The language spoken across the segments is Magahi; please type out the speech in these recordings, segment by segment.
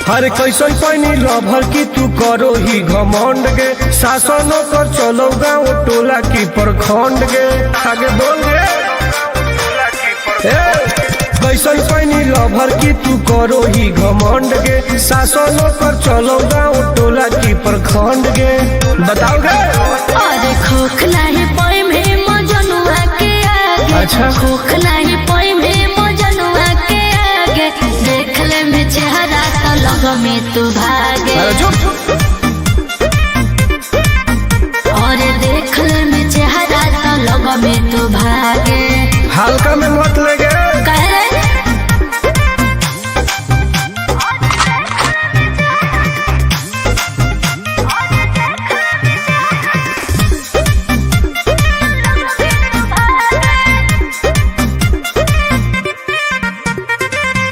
हर कैसन पैनी लभर की तू करो ही घमंड गे, शासन कर चलो गाँव टोला की प्रखंड गे। आगे बोल गे। ए, कैसन पैनी लभर की तू करो ही घमंड गे, शासन कर चलो गाँव टोला की प्रखंड गे। बताओ गे। अरे खोखला ही पोई में मजनुआ के आगे। अच्छा। खोखला ही पोई में मजनुआ के आगे, देख ले में चेहरा तो लग में तू भागे। अरे चुप। अरे देख ले में चेहरा तो लग में तू भागे। हल्का में मत ले गे। कह रे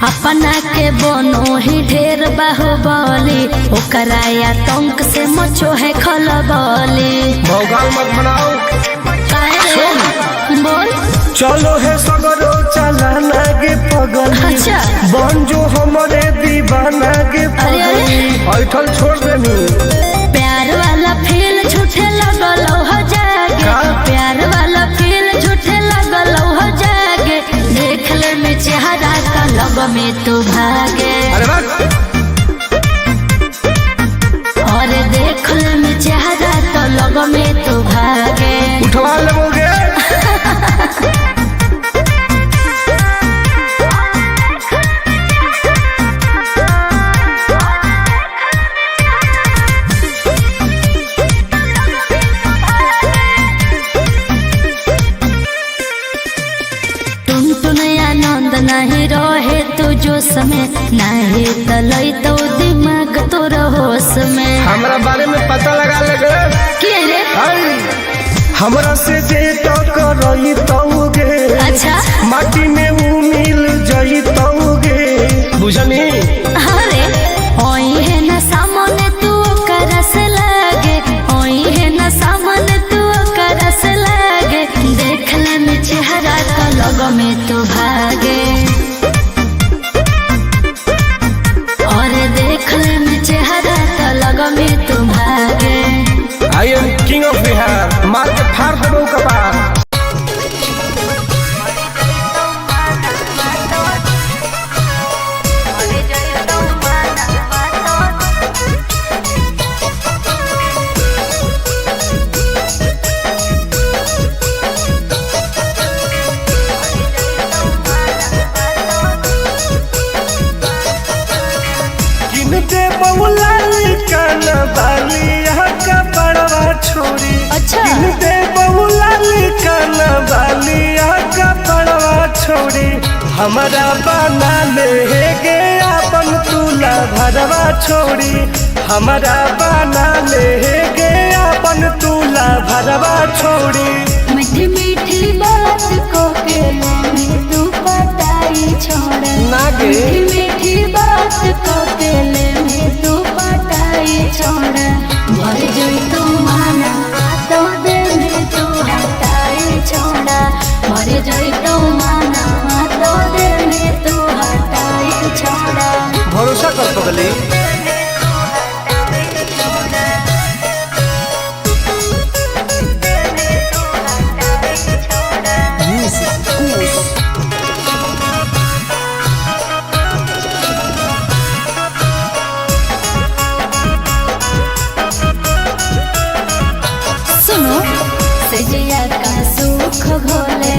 अपना के बनो ही ढेर बाहुबली, ओकरा आतंक से मचो है खलबली। भौकाल मत बनाओ। काहे रे? बोल। चलो है सगरो चलाना गे पगली। अच्छा। बन जो हमारे दीवाना गे अरे, अरे। पगली। ऐठल छोड़ देनी। प्यार वाला फील झूठे लगल हो जागे। का? प्यार वाला फील झूठे लगल हो जागे, देख ले में चेहरा तो लग में तू भागे। अरे बस। और देख ले में चेहरा तो लग में तू भागे। उठवा लेबोगे। तुम तुन आनंद नहीं रहे तू जोश में, नहीं तलई तो दिमाग तोर होश में। हमरा बारे में पता लगा लेगे। के रे? आई, हमरा से जे तो करई तौगे। अच्छा। माटी में ऊ मिल जई तौगे। बुझनी। अरे ओई है ना सामने तू करस लागे, ओई है ना सामने तू करस लागे, देख ले में चेहरा तो लग में तू भागे। और देख ले में चेहरा तो लग में तू भागे। I am king of Bihar. मार के फाड़ देबो कपार। किनते बहुलाल काना बालिया का बड़वा छोरी। अच्छा। किनते बहुलाल काना बालिया का बड़वा छोरी, हमारा बना ले गे अपन तुला भरवा छोरी। हमारा बना ले गे अपन तुला भरवा छोरी। मीठी मीठी बात को के मैं तू पटाई छोड़। ना गे। मीठी मीठी बात को के मैं तू पटाई छोड़। भर जोई तू माना तो दे में तू हटाई छोड़। भर जोई तू माना तो दे में तू हटाई छोड़। भरोसा कर पगली। सुनो सजिया का सुख घोले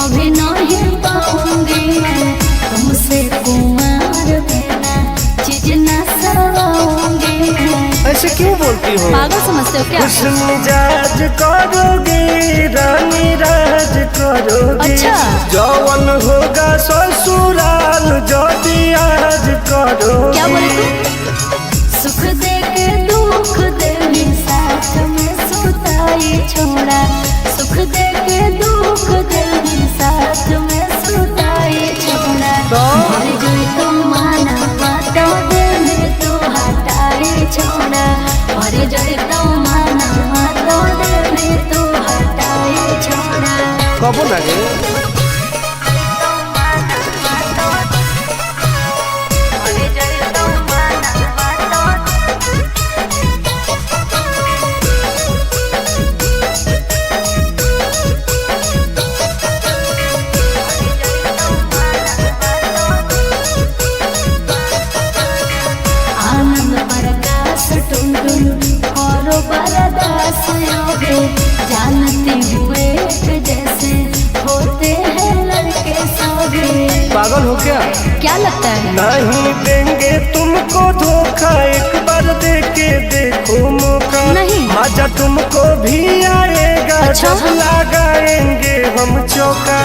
अभी नहीं पाऊंगी मैं, तुमसे कुमार बिना चीज ना सवाऊंगी मैं। ऐसे क्यों बोलती हो? पागल समझते हो क्या? हुस्न मिजाज करोगे रानी राज करोगे। अच्छा। जवन होगा ससुराल ज्योति आज करोगे। क्या बोले तू? सुख दे के दुख दे साथ में सुताई छोड़ा। सुख दे के दुख दे कबो ना गे। आनंद प्रकाश टुनटुन और बरदास योगे जानते हुए एक जैसे होते हैं लड़के सोगे। पागल हो क्या? क्या लगता है? नहीं देंगे तुमको धोखा, एक बार दे के देखो मौका। नहीं। मजा तुमको भी आएगा। अच्छा। जब लगाएंगे हम चौका।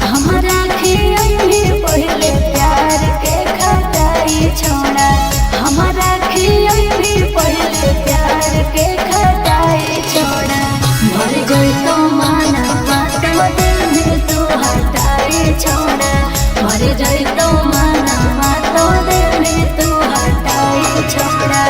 हमारा खियाई में पहले प्यार के खटाई छोड़ा, हमारा खियाई में पहले प्यार के खटाई छोड़ा। मर गई तो माना बात दिल में तू हटाई छोड़ा, मर गई तो माना बात दिल में तू हटाई छोड़ा।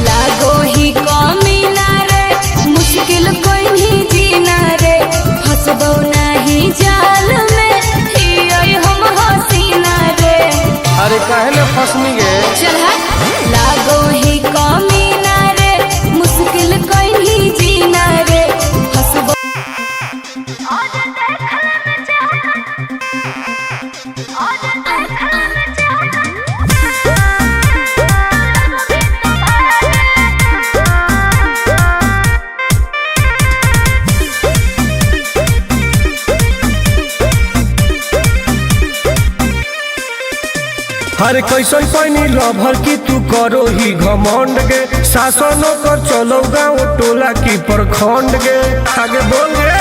लागो ही कमी ना रे, मुश्किल कोई नहीं जीना रे, फंसबो नहीं जाल में हियै हम हसीना रे। अरे काहे ना फंसनी गे? चल हट। लागो ही कमी ना रे, मुश्किल कोई नहीं जीना रे, फंसबो। हर कैसन पैनी लभर की तू करो ही घमंड गे, शासनो कर चलो गाँव टोला की प्रखंड गे। आगे बोल गे।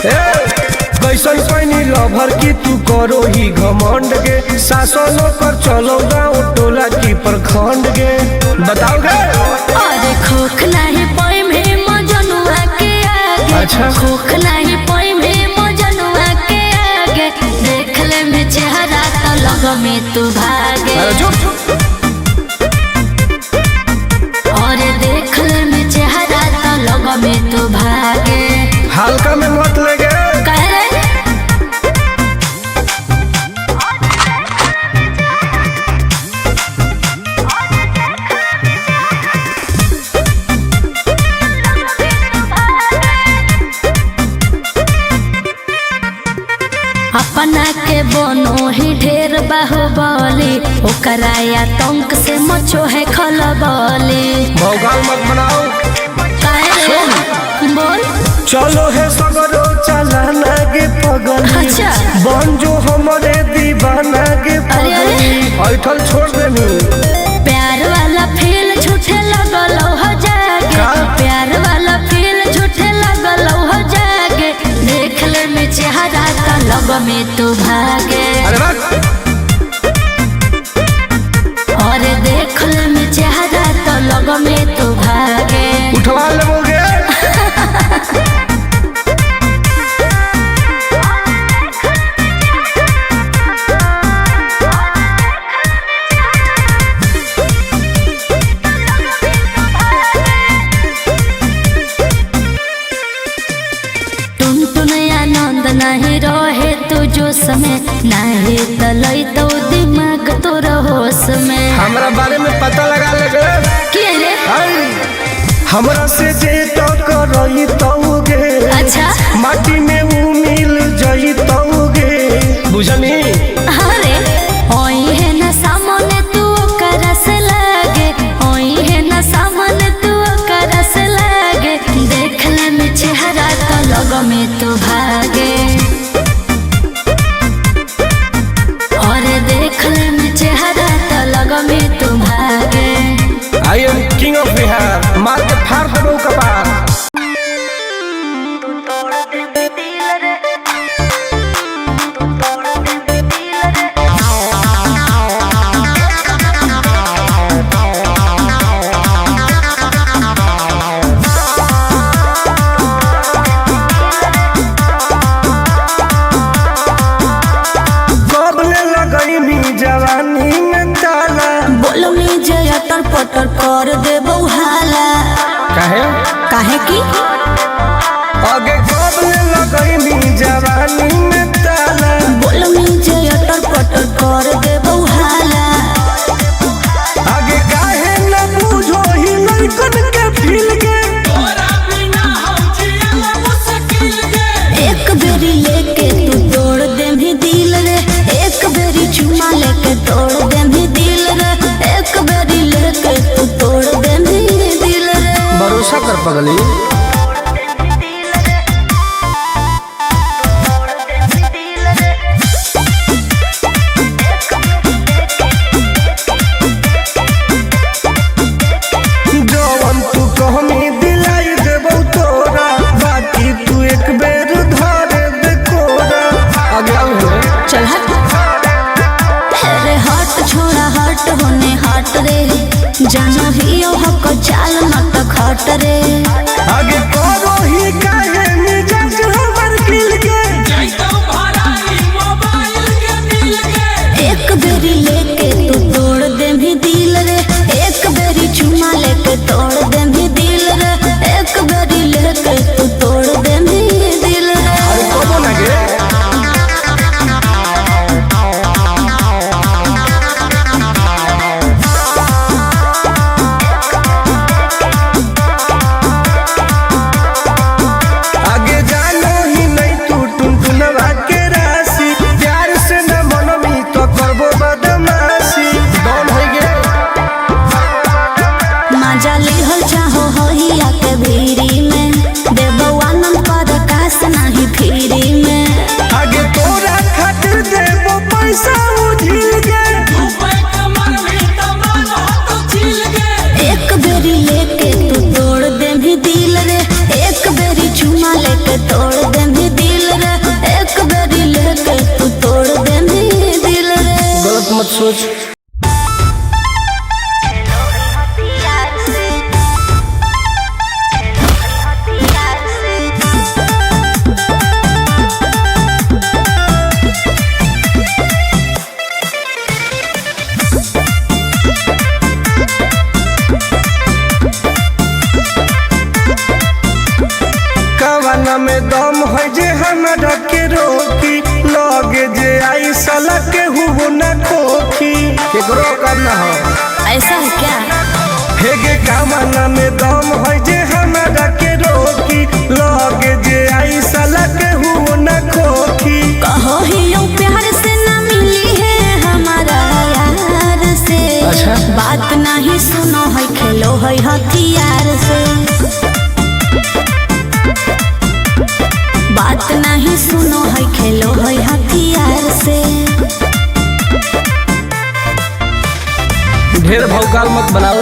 ए, कैसन पैनी लभर की तू करो ही घमंड गे, शासनो कर चलो गाँव टोला की प्रखंड गे। बताओ गे। अरे खोख नहीं पाई में मजनुआ के आगे। अच्छा। खोख नहीं पाई में मजनुआ के आगे, देख ले में चेहरा तो लग में तू भागे। अरे चुप। अरे देख ले में चेहरा तो लग में तू भागे। हल्का में मत ले गे। कह रे अपना के बनो ही ढेर बाहुबली, ओकरा आतंक से मचो है खलबली। भौकाल मत बनाओ। काहे रे? बोल। चलो है सगरो चलाना गे पगली। अच्छा। बन जो हमारे दीवाना गे अरे, अरे। पगली। ऐठल छोड़ देनी। प्यार वाला फील झूठे लगल हो जागे। का? प्यार वाला फील झूठे लगल हो जागे, देख ले में चेहरा का लग में तू भागे। अरे बस। और देख ले में चेहरा तो लग में तू भागे। उठवा लेबोगे। टुन टुन आनंद नहीं रहे तू जोश में, नहीं तलई तो दिमाग तोर होश में। हमरा बारे में पता लगा लेगे। के रे? आई, हमरा से जे तो करई तौगे। अच्छा। माटी में ऊ मिल जई तौगे। बुझनी? अरे ओई है न सामने तू करस लागे, ओई है न सामने तू करस लागे, देख ले में चेहरा तो लग में तू भागे। और देख ले में चेहरा तो लग में तू भागे। I am king of Bihar. मार के फाड़ देबो कपार। बोलनी जे अटर पटर कर दे हाला। काहे? काहे की? आगे कब ले लगैनी जवानी में ताला। बोलनी जे अटर पटर कर दे हाला। आगे काहे न बुझो ही लइकन के फील के। एक बेरी लेके तू तोड़ दे भी दिल रे, एक बेरी चुमा लेके तोड़ दे भी दिल रे, एक बेरी लेके तू तोड़ दे भी दिल रे। भरोसा कर पगली। जवन तू कहमी दिलाई देबौ तोरा, बाकी तू एक बेर धरे दे कोरा। आगे आउ हो। चल हट, अरे हट छोड़ा हट होने हट रे, जानो ही ओ हक चाल मत खट रे। आगे करो ही काहे मिजाज हमर खिल के। एक बेरी लेके तू तोड़ दे भी दिल रे, एक बेरी चुमा लेके तोड़ दे भी दिल रे, एक बेरी लेके तू तोड़ दे भी दिल रे। अरे कबो ना गे। आगे जानो ही नहीं तू टुनटुनवा के राशि, प्यार से न मनमी तो करबो बदमाशी। डॉन है गे। मजा लिहल चाहो होहिया के भीरी में, देबो आनंद पर कास नहीं फिरी में। आगे तोरा खातिर देबो पैसा उझिल के। एक बेरी लेके तू तोड़ दे भी दिल रे, एक बेरी चुमा लेके तोड़ दे भी दिल रे, एक बेरी लेके तू तोड़ दे भी दिल रे। गलत मत सोच। कवना में दम है जे हमरा के रोकी, लगे जे आई साला के हुओ न खोखी। केकरो करना हो ऐसा है क्या? हेगे कवना में दम है जे हमरा के रोकी, लगे जे आई साला के हुओ न खोखी। कहो ही यूं प्यार से ना मिली है हमारा यार से। अच्छा। बात नहीं सुनो है खेलो है हथियार से। बात नहीं सुनो है खेलो है हथियार से। ढेर भौकाल मत बनाओ।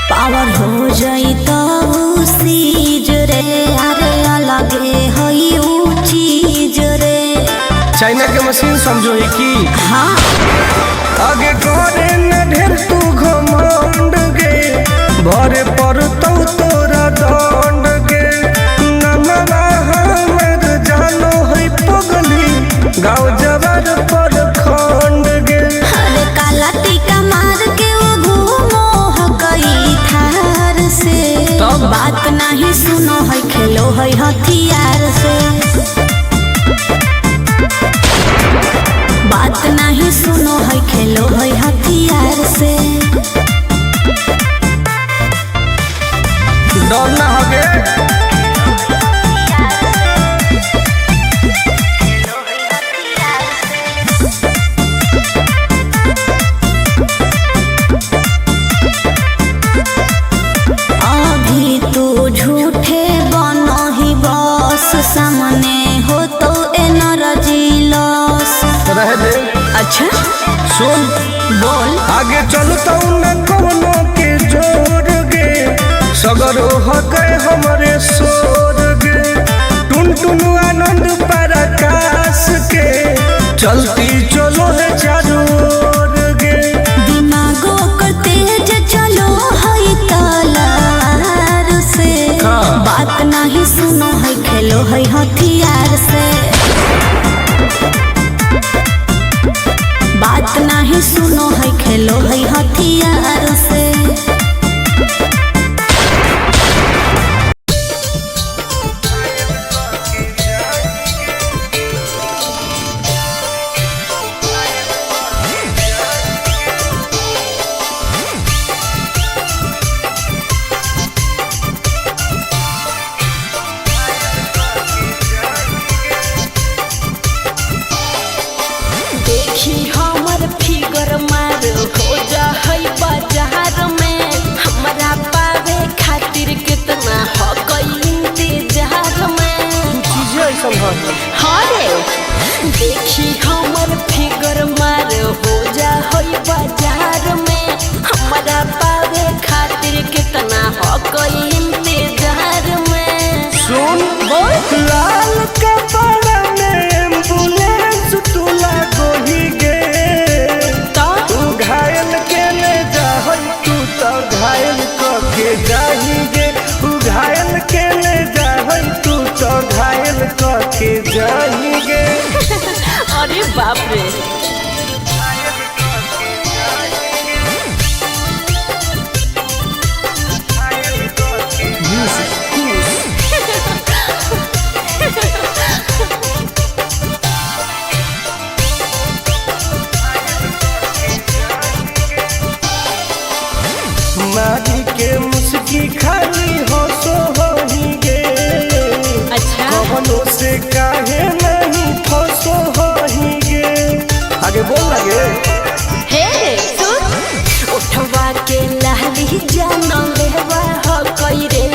पावर हो जाई तो सीज रे, अरे अलगे है ऊ चीज रे। चाइना के मशीन समझो ही की। हाँ। आगे करे न ढेर तू घमंड गे, भरे पर तो तोरा दंड गे। नमवा हमर जानो है पगली, गाँव जवार पर खंड गे। अरे काला टीका मार के वो घूमो हकई थार से। तब? बात नहीं सुनो है खेलो है हथियार से। बात नहीं सुनो है खेलो है हथियार से। डर ना हो गे। अभी तू झूठे बनो ही बस, सामने हो तो एनर्जी लॉस। रह दे। अच्छा सुन। बोल। आगे चलता न कोनो के जोर गे, सगरो हके हमरे सोर गे। टुन टुन आनंद पराकाश के चलती चलो है चारों ओर गे। दिमागो कर तेज चलो है तलवार खेलो है हथियार से। बात नहीं सुनो है खेलो है हथियार से। देखी हमर फिगर मार हो जा है बाजार में, हमरा पावे खातिर कितना हो गई इंतजार में। चीजें ऐसा है। हाँ रे, देखी हमर फिगर मार हो जा है बाजार में, हमरा पावे खातिर कितना हो गई इंतजार में। सुन बोल। लाल कपड़ा में एम्बुलेंस तू लागोही गे। तो तू घायल के ले जाहई तू तो घायल क के जाही गे। तू घायल के ले जाहई तू तो घायल क के जाही गे। अरे बाप रे। मारी के मुस्की खाली हो सो होही गे। अच्छा। कवनो से काहे नहीं फसो होही गे। आगे बोल लगे। हे सुन, उठवा के लाली जान लेवा हो कई रे,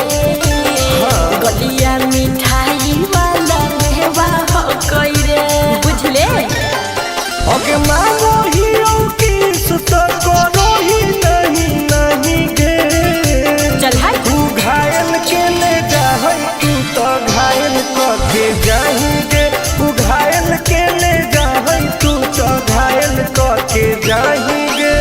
गलिया मिठाई वाला लेवा हो कई रे, बुझले। ओके मानो ही की सुत करो ही नहीं नहीं गे। चल हट। तू घायल के ले जाहई तू तो घायल क के जाही गे। तू घायल के ले जाहई तू तो घायल क के जाही गे।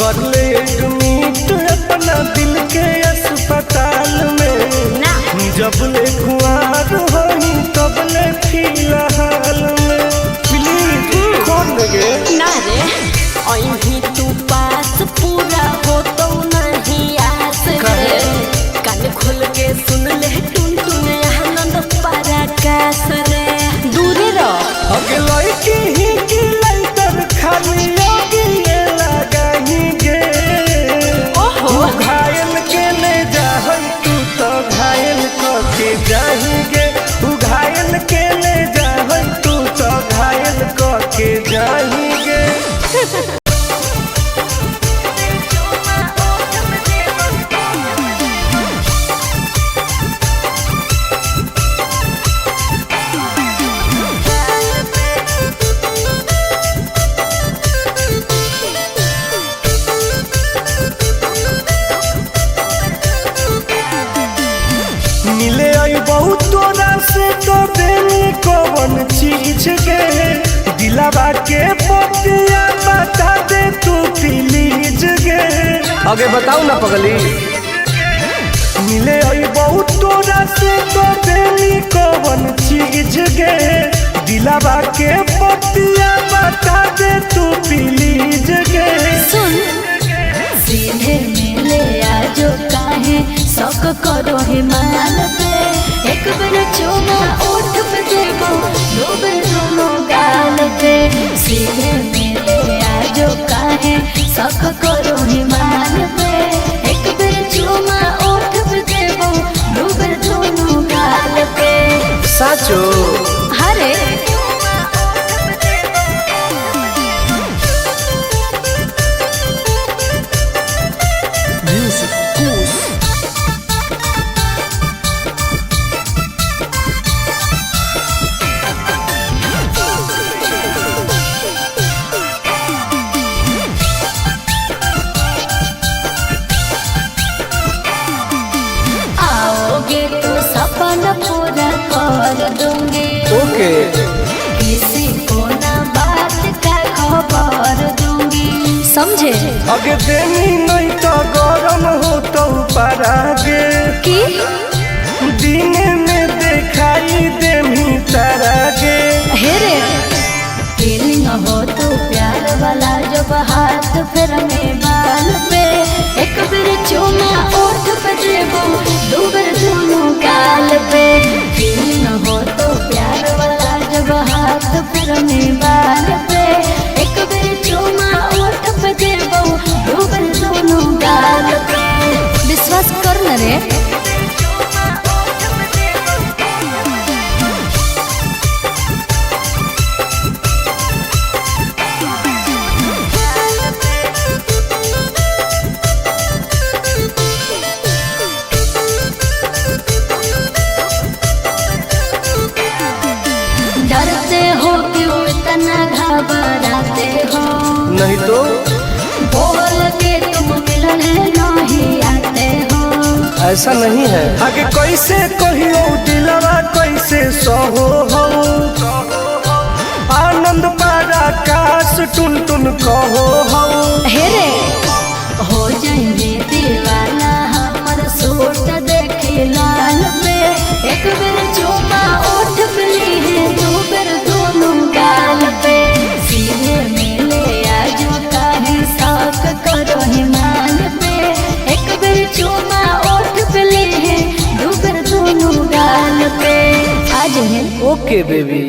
कर ले एडमिट अपना दिल के अस्पताल में। ना। जब ले कुआर होही तब ले फिलहाल में। प्लीज खोल देंगे। ना रे, अहीं तू पास पूरा हो तो नहीं आस रे, कान खोल के सुन ले टुन टुन आनंद पराकाश रे, दूरे रह। अगे लड़की ही की लाइटर खाली अगिए लगाही गे। ओहो। तू घायल के ले जाहई तू तो घायल क के जाही गे। तू घायल के ले जाहई तू तो घायल क के जाही गे। मिले आई बहुत तोरा से तो देनी कौन चीज के, दिलावा के पतिया बता दे तू प्लीज गे। आगे बताओ ना पगली। मिले आई बहुत तोरा से तो देनी कौन चीज गे, दिलावा के पतिया बता दे तू प्लीज गे। सुन, सीधे मिले आजो काहे शौक करो हिमाल पे, एक बेर चुमा ओठ पे देबो दो बेर दोनों गाल पे। सीधे मिले आजो काहे शौक करो हिमाल पे, एक बेर चुमा ओठ पे देबो दो बेर दोनों गाल पे। साचो। हरे। ओके। किसी को ना बात का खबर दूंगी, समझे? अगे देनी नहीं तो गरम हो तो परागे। की दिन में दिखाई देनी तारागे। हे रे, फीलिंग हो तो प्यार वाला जब हाथ फिर में बाल पे, एक बार चूमा ओठ पे देबो, दो बार दोनों गाल पे। फीलिंग हो तो प्यार वाला जब हाथ फिर में बाल पे, एक बार चूमा ओठ पे देबो, दो बार दोनों गाल पे। विश्वास कर न रे। डरते हो क्यों इतना घबराते हो? नहीं तो बोल के तुम मिलने नहीं आते हो। ऐसा नहीं है। आगे कैसे कहियो दिलवा कैसे सहो हो, आनंद पराकाश टुन टुन कहो हो। हे रे, हो जाएंगे दीवाना हमर सूट देखे लाल पे, एक बार चूमा ओठ पे ली है, दो बार दोनों गाल पे। सीधे मिले आजो काहे शौक करो हिमाल पे, एक बार चूमा ओठ पे ली है, दो बार दोनों गाल पे। आज है। Okay baby.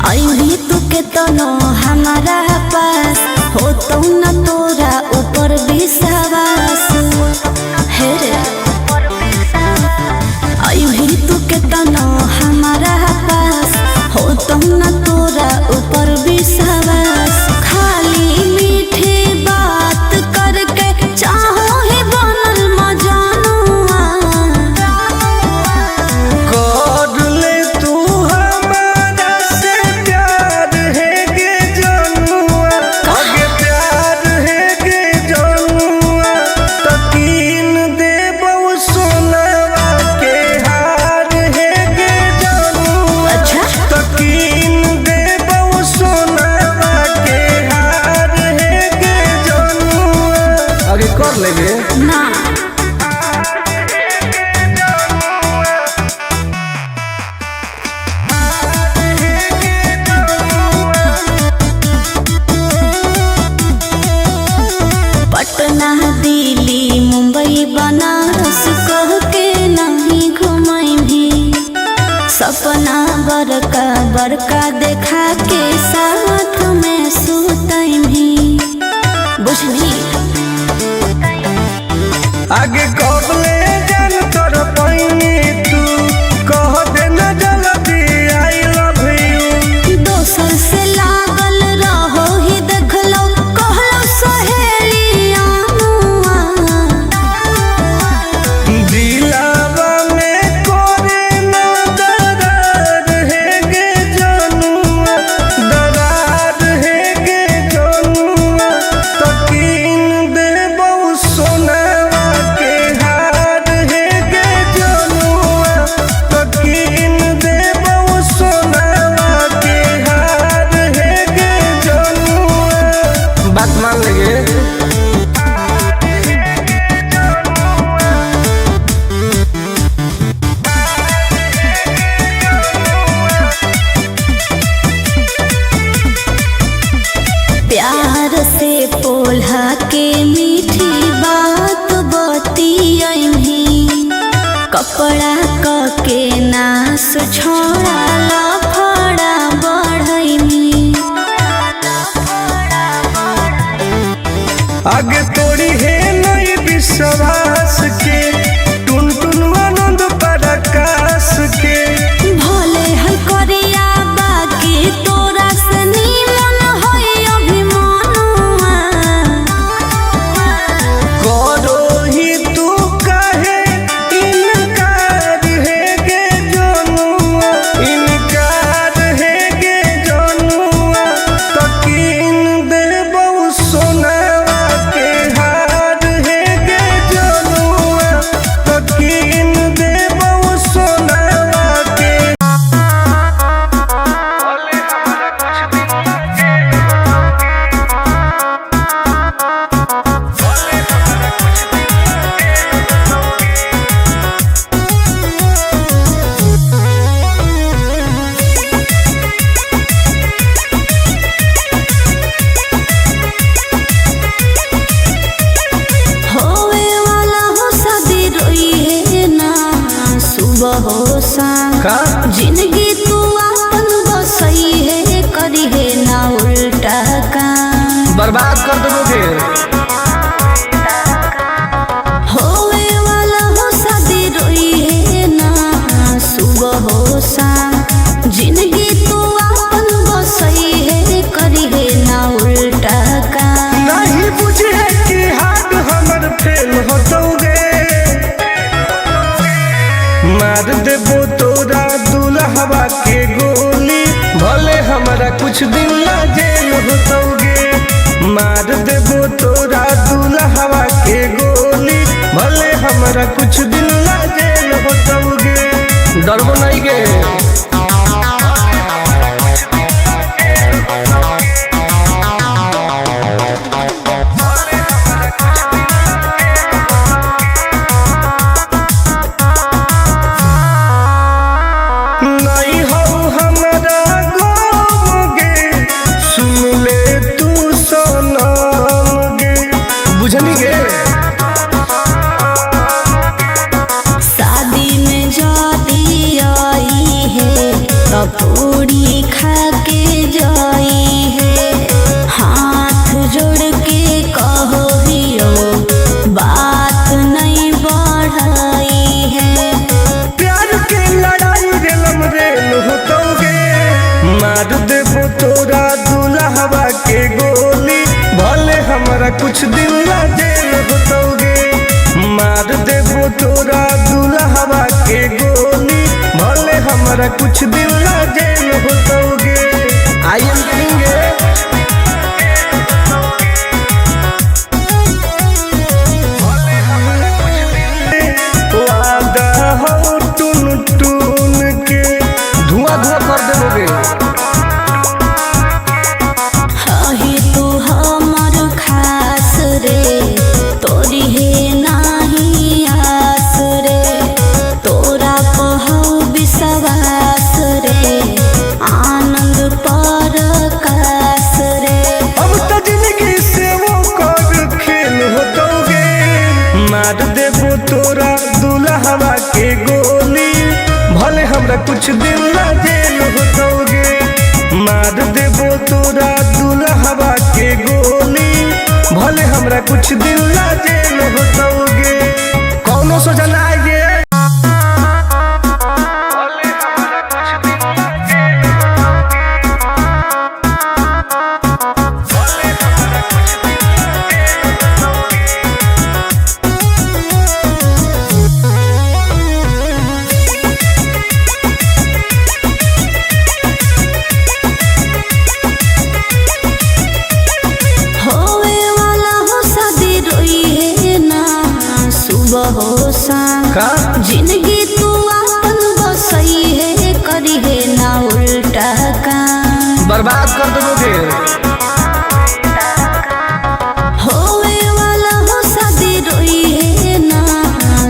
अभी तू के तनो हमारा पास हो तो न तोरा ऊपर विश्वास हे रे। अभी तू के तनो हमारा पास हो तो न तोरा ऊपर विश्वास, खाली मीठी बात करके चाहो ही बनल मजानुआ। कर ले तू हमारा से प्यार है गे जनुआ, आगे प्यार है गे जनुआ, तकीन देबौ सोनवा के हार है गे जनुआ। अच्छा। तकीन देबौ सोनवा के हार है गे जनुआ। आगे कर लेंगे ना। पटना दिल्ली मुंबई बनारस कह के नहीं घुमाई भी, सपना बड़का बड़का देखा के साथ में सुतई भी, बुझली? आगे कबले जान तर पैनी तू कह दे न जल्दी I love you. दोसर से लागल रहो ही देखलो कहलो सहेलिया मुआ। दिलावा में कोरे न दरार है गे जनुआ, दरार है गे जनुआ, तकीन देबौ सोनवा के हार है गे जनुआ, तकीन देबौ सोनवा के हार है गे जनुआ। बात मान लेंगे। प्यार से पोल्हा के मीठी बात बतियही, कपड़ा क के नास छोड़ा लफड़ा बढ़ैनी। आगे तोड़ी है नहीं विश्वास के टुन टुन आनंद पराकाश के। भोले है करिया बाकी तोरा से निमन है अभिमानुआ। करो सुबह हो शाम। का? जिंदगी तू आपन बसई है, करी है ना उल्टा काम। बर्बाद कर देबोगे। होवे वाला हो शादी रोई है ना सुबह हो शाम। जिंदगी तू आपन बसई है, करी है ना उल्टा काम। नहीं बुझे कि हाथ हमर फेल होतौगे, मार देबो तोरा दुल्हवा के गोली, भले हमरा कुछ दिन ला जेल होतौगे। मार देबो तोरा दुल्हवा के गोली, भले हमरा कुछ दिन ला जेल होतौगे। डरबो नहीं गे। नहीं हो हमरा गम गे, सुन ले तू सनम गे। बुझनी गे? शादी में जाती आई है तो पूरी खा के जाई है। हाथ जोड़ के कहो हियो बात नहीं बढ़ाई है। प्यार के लड़ाई रेलम रेल होतौगे, मार देबो तोरा दुल्हवा के गोली, भले हमरा कुछ दिन ला जेल होतौगे। मार देबो तोरा दुल्हवा के गोली, भले हमरा कुछ दिन ला जेल होतौगे। I am king. वादा हो टुन टुन के, धुआं धुआं कर देबोगे। हही तू हमर खास रे, तोरी है नाही आस रे, तोरा पहौ विश्वास रे, आनंद पर कास रे। अब तो जिंदगी से वो कर खेल होतौगे, मार देबो तोरा दुल्हवा के गोली, भले हमरा कुछ दिन ला जेल होतौगे। मार देबो तोरा दुल्हवा के गोली, भले हमरा कुछ दिन ला जेल होतौगे। कौनो सोचा ना आइए। होवे वाला हो शादी रोई है ना सुबह हो शाम। का? जिंदगी तू आपन बसई है, करी है ना उल्टा काम। बर्बाद कर देबोगे। होवे वाला हो शादी रोई है ना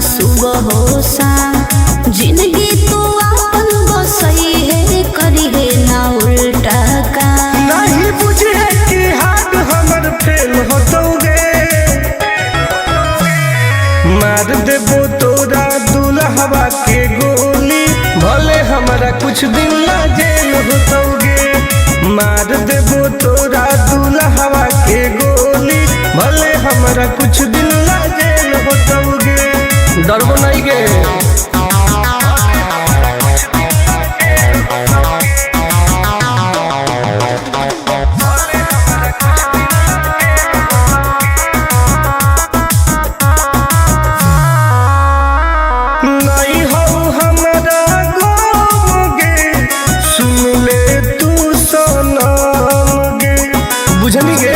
सुबह हो शाम। जिंदगी तू आपन बसई है, करी है ना उल्टा काम। नहीं बुझे कि हाथ हमर फेल होतौगे, मार देबो तोरा दुल्हवा के गोली, भले हमरा कुछ दिन ला जेल होतौगे। मार देबो तोरा दुल्हवा के गोली, भले हमरा कुछ दिन ला जेल होतौगे। डरबो नहीं गे। नहीं हो हमरा गम गे, सुन ले तू सनम गे। बुझनी गे?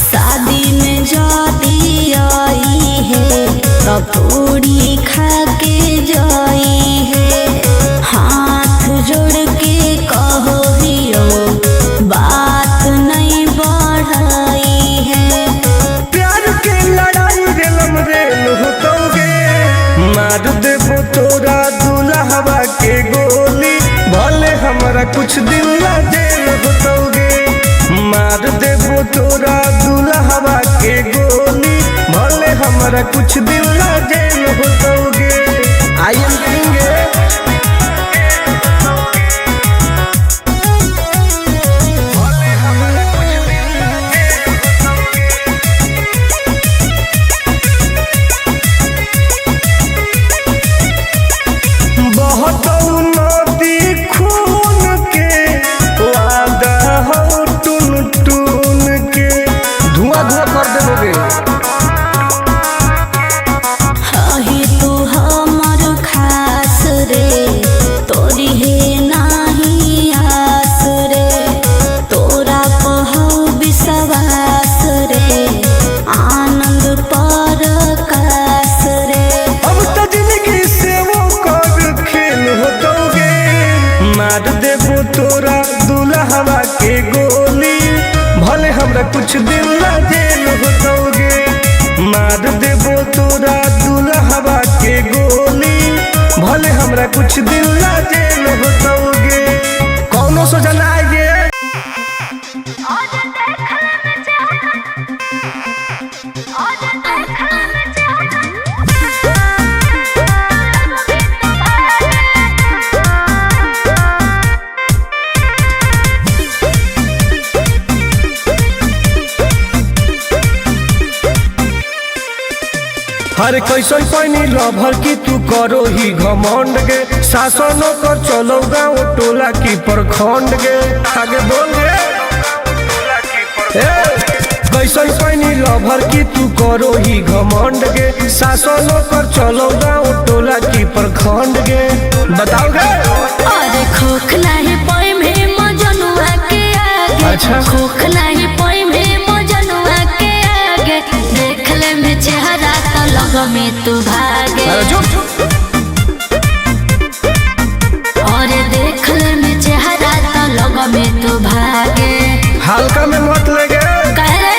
शादी में जाती आई है तो पूरी खा के जाई है। हाथ जोड़ के कहो हियो बात नहीं बढ़ाई है। प्यार के लड़ाई रेलम रेल होतौगे, मार देबो तोरा दुल्हवा के गोली, भले हमरा कुछ दिन ला जेल होतौगे। मार देबो तोरा दुल्हवा के गोली, भले हमरा हमरा कुछ दिन ला जेल होतौगे। I am king. बहुत नदी खून के वादा हो टून टून के धुआं धुआं कर देबोगे। हही तू हमर खास रे, तोरी हे नाही आस रे, तोरा पहौ विश्वास रे, आनंद पर कास रे। अब तो जिंदगी से वो कर खेल होतोगे। मार देबो तोरा दुल्हवा के गोली, भले हमरा कुछ दिन ला जेल होतोगे। मार देबो तोरा दुल्हवा के गोली, भले हमरा कुछ दिन ला जेल होतोगे। कौनो सोचा ना आइए। हर कैसन पैनी लभर की तू करो ही घमंड गे, शासनो कर चलो गाँव टोला की प्रखंड गे। आगे बोल गे। कैसन पैनी लभर की तू करो ही घमंड गे, शासनो कर चलो गाँव टोला की प्रखंड गे। बताओ गे। अरे खोख नाही पोई में मजनुआ के आगे। अच्छा। खोख नाही पोई में मजनुआ के आगे, देख ले में चेहरा तो लग में तू भागे। अरे चुप। अरे देख ले में चेहरा तो लग में तू भागे। हल्का में मत ले गे। कह रे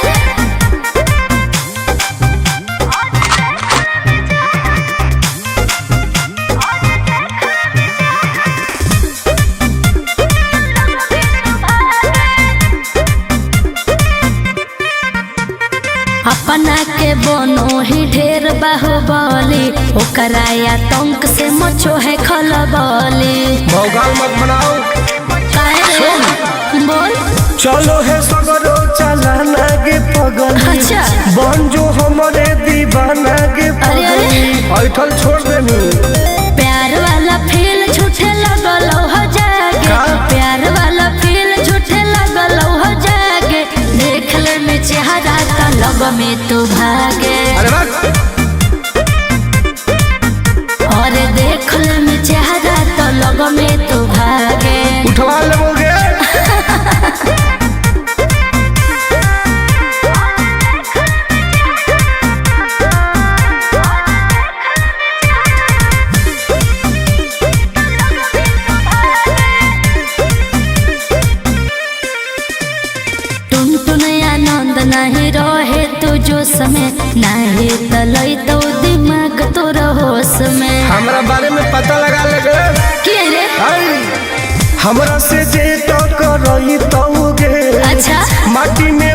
अपना के बनो ही ढेर बाहुबली, ओकरा आतंक से मचो है खलबली। भौकाल मत बनाओ। काहे रे बोल। चलो है सगरो चलाना गे पगली। अच्छा। बन जो हमारे दीवाना गे अरे, अरे। पगली। ऐठल छोड़ देनी। प्यार वाला फील झूठे लगल हो जागे। का? प्यार वाला फील झूठे लगल हो जागे, देख ले में चेहरा तो लग में तू भागे। अरे वाह। अरे देख ले में चेहरा तो लग में तू भागे। उठवा लेबोगे। टुन टुन आनंद नहीं रहे तू जोश में, नहीं तलई तो दिमाग तोर होश में। हमरा बारे में पता लगा लेगे। के रे? आई, हमरा से जे टकरई तौगे। अच्छा। माटी में